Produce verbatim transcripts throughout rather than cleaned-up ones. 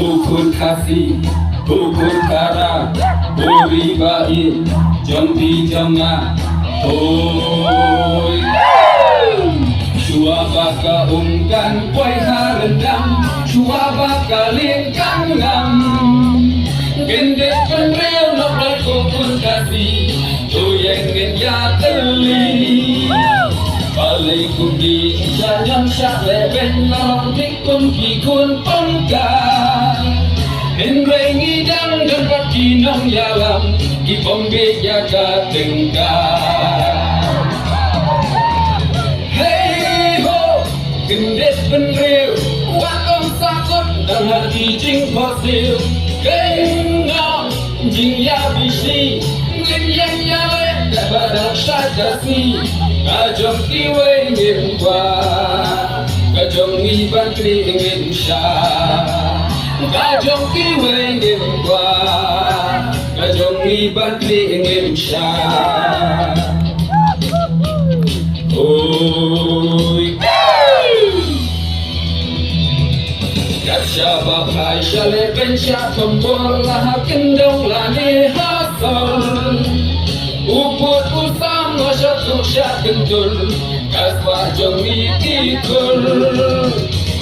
U khun Khasi, u khun Khara, u ri ba ïeit jong phi jong nga. Hoi. Shuwa ba ka um kan poi ha ryndang, shuwa ba ka lieng kan ngam. Kyndit bynriew noh ïa u khun Khasi, to ïeng ngin ïatylli. Balei kumne sha ñiam sha lehbeiñ la long thik kum ki khun pangka. Hynrei ngi dang don pat ki nongïalam, ki bym bieit ïa ka tyngka. Hei ho, kyndit bynriew, wat ym sahkut tang ha ki jingphohsniew. Kynnoh jingïabishni, ngin ïeng ïaleh katba dang shait ka sngi. Ka jong kiwei ngim kwah, ka jong ngi ban plie ngin shah. Ka jong kiwei ngim kwah, ka jong ngi ban plie ngin shah. Oi. Kat shaba phai sha lehbeiñ sha Thombor, la ha kyndong lane ha sor, u pud u sam nga sha tuk sha kyntur, ka spah jong ngi ki khun.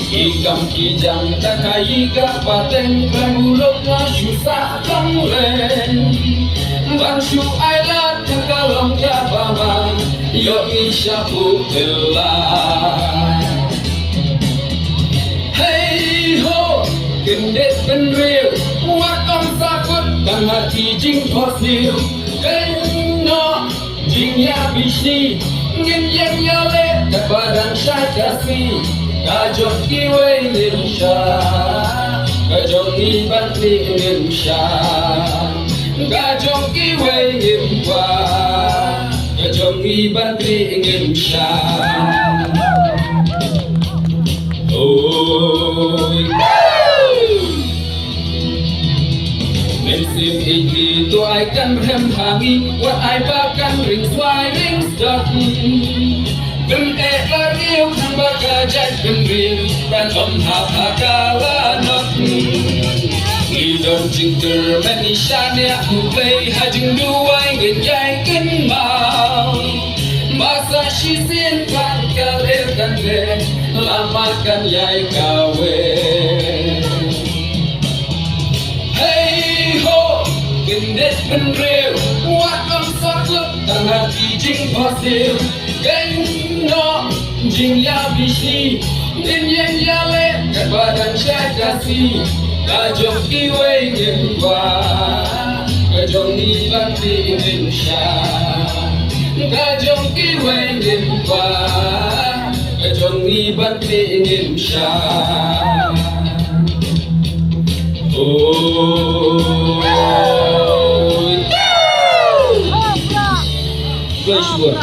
Ki kam ki jam ta ka ïing ka pateng, ka muluk nga shu sah tang len. Ban shu ai lad ka long kaba ma, ïoh ngi sha puk kylla. Hei ho, kyndit bynriew, wat ym sahkut tang ha ki jingphohsniew. Kynnoh jingïabishni, ngin ïeng ïaleh katba dang shait ka sngi. Ka jong kiwei ngim shah, ka jong ngi ban plie ngin shah. Ka jong kiwei ngim kwah, ka jong ngi ban plie ngin shah. Oi. Mynsiem ïeit to ai kan rem ha ngi, wat ai ba kan ring swai ring sdot. Pyneh la riew khnang ba ka jaitbynriew kan ym hap ha ka lanot. Ngi don jingkyrmen, ngi shaniah U Blei, ha jingduwai ngin ïai kynmaw. Ba sa shisien kan ka lyer kan lyer, la mat kan ïai kaweh. Hei ho, kyndit bynriew, wat ym sahkut tang ha ki jingphohsniew. Kynnoh jingïabishni, ngin ïeng ïaleh katba dang shait ka sngi. Ka jong kiwei ngim kwah, ka jong ngi ban plie ngin shah. Ka jong kiwei ngim kwah, ka jong ngi ban plie ngin shah. Oi. Khublei shibun.